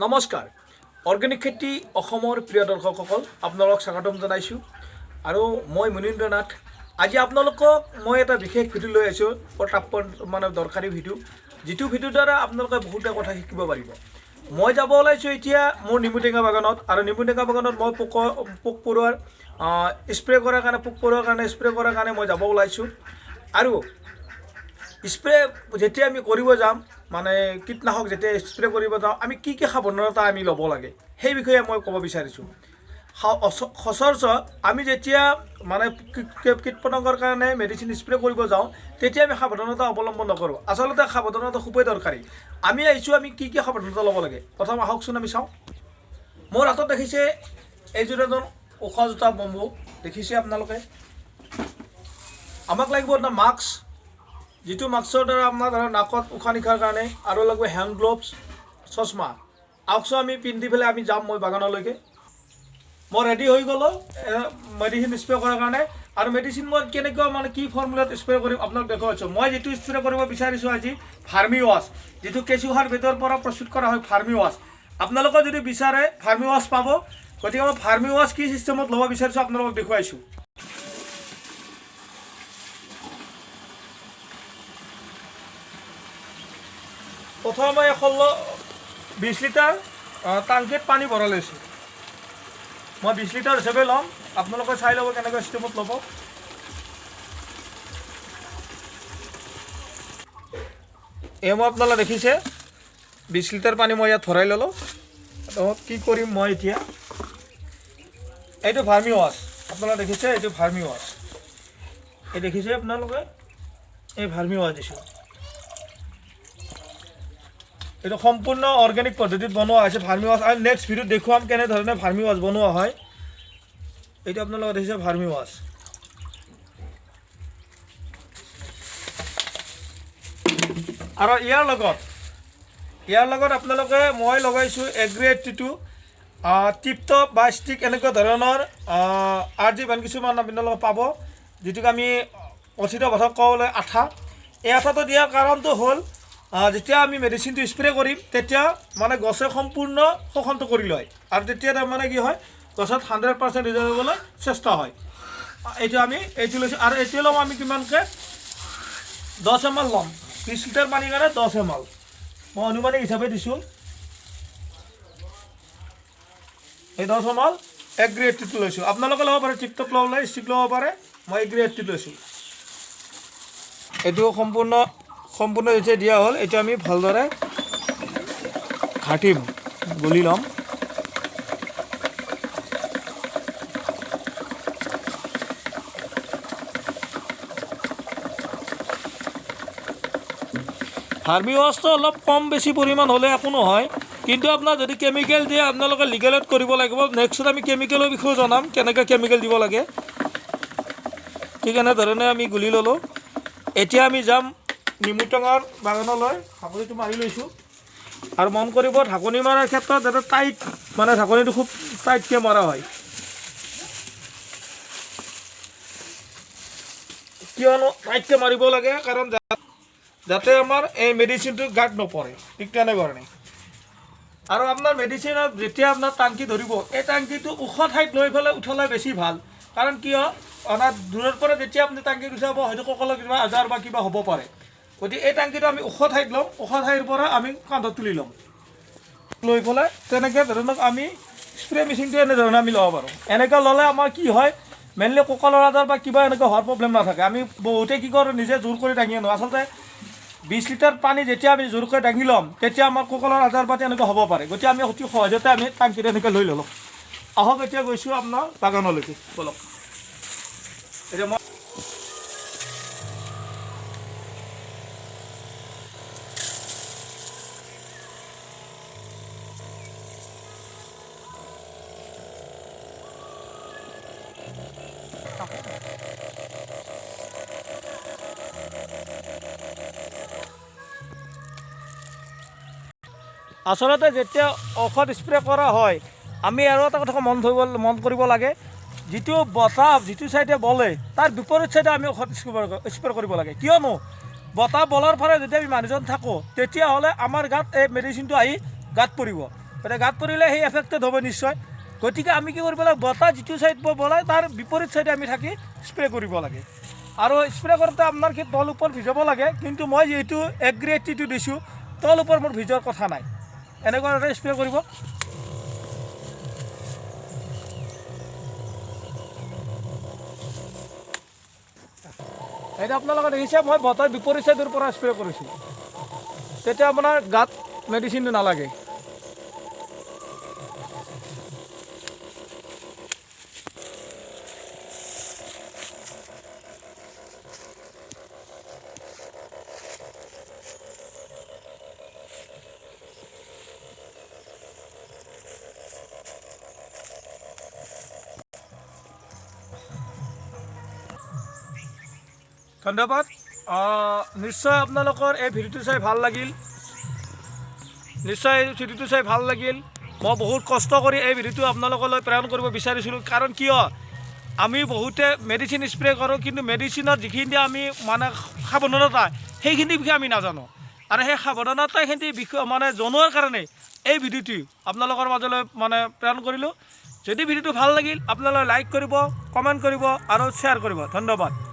নমস্কাৰ, অৰ্গেনিক খেতি অসমৰ প্ৰিয় দৰ্শকসকল, আপোনালোকক স্বাগতম জনাইছোঁ আৰু মই মুনীন্দ্ৰ নাথ। আজি আপোনালোকক মই এটা বিশেষ ভিডিঅ' লৈ আহিছোঁ, প্ৰতাপ মানে দৰকাৰী ভিডিঅ', যিটো ভিডিঅ'ৰ দ্বাৰা আপোনালোকে বহুতে কথা শিকিব পাৰিব। মই যাব ওলাইছোঁ এতিয়া মোৰ নেমুটেঙা বাগানত আৰু নেমুটেঙা বাগানত মই পোক পৰুৱাৰ স্প্ৰে' কৰাৰ কাৰণে, পোক পৰুৱাৰ কাৰণে স্প্ৰে' কৰাৰ কাৰণে মই যাব ওলাইছোঁ। আৰু স্প্ৰে' যেতিয়া আমি কৰিব যাম, মানে কীটনাশক যেতিয়া স্প্ৰে' কৰিব যাওঁ, আমি কি কি সাৱধানতা আমি ল'ব লাগে সেই বিষয়ে মই ক'ব বিচাৰিছোঁ। সচৰাচৰ আমি যেতিয়া মানে কীট পতংগৰ কাৰণে মেডিচিন স্প্ৰে' কৰিব যাওঁ, তেতিয়া আমি সাৱধানতা অৱলম্বন নকৰোঁ। আচলতে সাৱধানতা খুবেই দৰকাৰী। আমি আহিছোঁ, আমি কি কি সাৱধানতা ল'ব লাগে প্ৰথম আহকচোন আমি চাওঁ। মোৰ হাতত দেখিছে এইযোৰ এজন ওখ জোতা বম্বু দেখিছে আপোনালোকে। আমাক লাগিব এটা মাস্ক, যিটো মাস্কৰ দ্বাৰা আপোনাৰ ধৰক নাকত উশাহ নিশাৰ কাৰণে, আৰু লাগিব হেণ্ড গ্ল'ভছ, চশমা। আহকচোন আমি পিন্ধি পেলাই আমি যাম মই বাগানলৈকে। মই ৰেডি হৈ গ'লোঁ মেডিচিন স্প্ৰে' কৰাৰ কাৰণে। আৰু মেডিচিন মই কেনেকুৱা মানে কি ফৰ্মুলাত স্প্ৰে' কৰিম আপোনাক দেখুৱাইছোঁ। মই যিটো স্প্ৰে' কৰিব বিচাৰিছোঁ আজি ভাৰ্মি ৱাছ, যিটো কেঁচুসাৰ ভিতৰৰ পৰা প্ৰস্তুত কৰা হয় ভাৰ্মি ৱাছ। আপোনালোকে যদি বিচাৰে ভাৰ্মি ৱাছ পাব। গতিকে মই ভাৰ্মি ৱাছ কি চিষ্টেমত ল'ব বিচাৰিছোঁ আপোনালোকক দেখুৱাইছোঁ। প্ৰথমে মই 16-20 লিটাৰ টাংকিত পানী ভৰাই লৈছোঁ। মই 20 লিটাৰ হিচাপে ল'ম, আপোনালোকে চাই ল'ব কেনেকুৱা চিষ্টেমত ল'ব। এই মই আপোনালোকে দেখিছে 20 লিটাৰ পানী মই ইয়াত ভৰাই ল'লোঁ। কি কৰিম মই এতিয়া, এইটো ভাৰ্মি ৱাছ আপোনালোকে দেখিছে, এইটো ভাৰ্মি ৱাছ, এই দেখিছে আপোনালোকে, এই ভাৰ্মি ৱাছ দিছোঁ। এইটো সম্পূৰ্ণ অৰ্গেনিক পদ্ধতিত বনোৱা হৈছে ভাৰ্মি ৱাছ। আৰু নেক্সট ভিডিঅ'ত দেখুৱাম কেনেধৰণে ভাৰ্মি ৱাছ বনোৱা হয়। এইটো আপোনালোকে দেখিছে ভাৰ্মি ৱাছ। আৰু ইয়াৰ লগত আপোনালোকে মই লগাইছোঁ এগ্ৰি 82, টিপটপ বা ষ্টিক এনেকুৱা ধৰণৰ আৰ জি বান কিছুমান আপোনালোকে পাব, যিটোক আমি কথিত ভাষাত ক'বলৈ আঠা। এই আঠাটো দিয়াৰ কাৰণটো হ'ল, যেতিয়া আমি মেডিচিনটো স্প্ৰে' কৰিম তেতিয়া মানে গছে সম্পূৰ্ণ শোষণটো কৰি লয় আৰু তেতিয়া তাৰমানে কি হয়, গছত 100% ৰিজাল্ট হ'বলৈ চেষ্টা হয়। এইটো আমি এইটো লৈছোঁ। আৰু এইটো ল'ম আমি কিমানকৈ, 10 এম এল ল'ম। 20 লিটাৰ পানীৰ কাৰণে 10 এম এল মই অনুমানিক হিচাপে দিছোঁ। এই 10 এম এল এগ্ৰি 82 লৈছোঁ। আপোনালোকে ল'ব পাৰে, টিপটপ ল'ব পাৰে, ষ্টিক ল'ব পাৰে, মই এগ্ৰি 82 লৈছোঁ। এইটো সম্পূৰ্ণ যেতিয়া দিয়া হ'ল, এইটো আমি ভালদৰে ঘাটিম, গুলি ল'ম। ভাৰ্মি ৱাছটো অলপ কম বেছি পৰিমাণ হ'লে একো নহয়, কিন্তু আপোনাৰ যদি কেমিকেল দিয়ে আপোনালোকে লিগেলত কৰিব লাগিব। নেক্সট আমি কেমিকেলৰ বিষয়েও জনাম কেনেকৈ কেমিকেল দিব লাগে। ঠিক এনেধৰণে আমি গুলি ল'লোঁ। এতিয়া আমি যাম নেমুটেঙাৰ বাগানলৈ। ঢাকনিটো মাৰি লৈছোঁ। আৰু মন কৰিব, ঢাকনি মৰাৰ ক্ষেত্ৰত যাতে টাইট, মানে ঢাকনিটো খুব টাইটকৈ মৰা হয়। কিয়নো টাইটকৈ মাৰিব লাগে, কাৰণ যাতে আমাৰ এই মেডিচিনটো গাত নপৰে, ঠিক তেনেধৰণে। আৰু আপোনাৰ মেডিচিনত যেতিয়া আপোনাৰ টাংকি ধৰিব, এই টাংকিটো ওখ ঠাইত লৈ পেলাই উঠালে বেছি ভাল। কাৰণ কিয়, আপোনাৰ দূৰৰ পৰা যেতিয়া আপুনি টাংকিত উঠাব, হয়তো কঁকালৰ কিবা আজাৰ বা কিবা হ'ব পাৰে। গতিকে এই টাংকিটো আমি ওখ ঠাইত ল'ম, ওখ ঠাইৰ পৰা আমি কান্ধত তুলি ল'ম, লৈ পেলাই তেনেকৈ ধৰণক আমি স্প্ৰে' মেচিনটো এনেধৰণে আমি ল'ব পাৰোঁ। এনেকৈ ল'লে আমাৰ কি হয়, মেইনলি কঁকালৰ আজাৰ বা কিবা এনেকুৱা হোৱাৰ প্ৰব্লেম নাথাকে। আমি বহুতে কি কৰোঁ, নিজে জোৰ কৰি দাঙি আনো। আচলতে 20 লিটাৰ পানী যেতিয়া আমি জোৰকৈ দাঙি ল'ম, তেতিয়া আমাৰ কঁকালৰ আজাৰ বা তেনেকুৱা হ'ব পাৰে। গতিকে আমি অতি সহজতে আমি টাংকিত এনেকৈ লৈ ল'লোঁ। আহক এতিয়া গৈছোঁ আপোনাৰ বাগানলৈকে, ব'লক। এতিয়া মই আচলতে যেতিয়া ঔষধ স্প্ৰে কৰা হয়, আমি আৰু এটা কথা মন কৰিব লাগে, যিটো বতাহ যিটো চাইডে বলে তাৰ বিপৰীত চাইডে আমি ঔষধ স্প্ৰে কৰিব লাগে। কিয়নো বতাহ বলাৰ ফালে যদি আমি মানুহজন থাকোঁ, তেতিয়াহ'লে আমাৰ গাত এই মেডিচিনটো আহি গাত পৰিব। গতিকে গাত পৰিলে সেই এফেক্টেড হ'ব নিশ্চয়। গতিকে আমি কি কৰিব লাগে, বতাহ যিটো ছাইড বলায় তাৰ বিপৰীত ছাইডে আমি থাকি স্প্ৰে' কৰিব লাগে। আৰু স্প্ৰে' কৰোঁতে আপোনাৰ কি তল ওপৰ ভিজাব লাগে, কিন্তু মই যিহেতু এগ্ৰি 82 দিছোঁ, তল ওপৰ মোৰ ভিজোৱাৰ কথা নাই। এনেকুৱা ধৰণে স্প্ৰে' কৰিব। এইটো আপোনালোকে দেখিছে, মই বতাহ বিপৰীত ছাইডৰ পৰা স্প্ৰে' কৰিছোঁ, তেতিয়া আপোনাৰ গাত মেডিচিনটো নালাগে। ধন্যবাদ। নিশ্চয় আপোনালোকৰ এই ভিডিঅ'টো চাই ভাল লাগিল, নিশ্চয় এই ভিডিঅ'টো চাই ভাল লাগিল। মই বহুত কষ্ট কৰি এই ভিডিঅ'টো আপোনালোকলৈ প্ৰেৰণ কৰিব বিচাৰিছিলোঁ। কাৰণ কিয়, আমি বহুতে মেডিচিন স্প্ৰে কৰোঁ, কিন্তু মেডিচিনৰ যিখিনি আমি মানে সাৱধানতা, সেইখিনি বিষয়ে আমি নাজানো। আৰু সেই সাৱধানতাখিনি বিষয়ে মানে জনোৱাৰ কাৰণে এই ভিডিঅ'টো আপোনালোকৰ মাজলৈ মানে প্ৰেৰণ কৰিলোঁ। যদি ভিডিঅ'টো ভাল লাগিল আপোনালোকে লাইক কৰিব, কমেণ্ট কৰিব আৰু শ্বেয়াৰ কৰিব। ধন্যবাদ।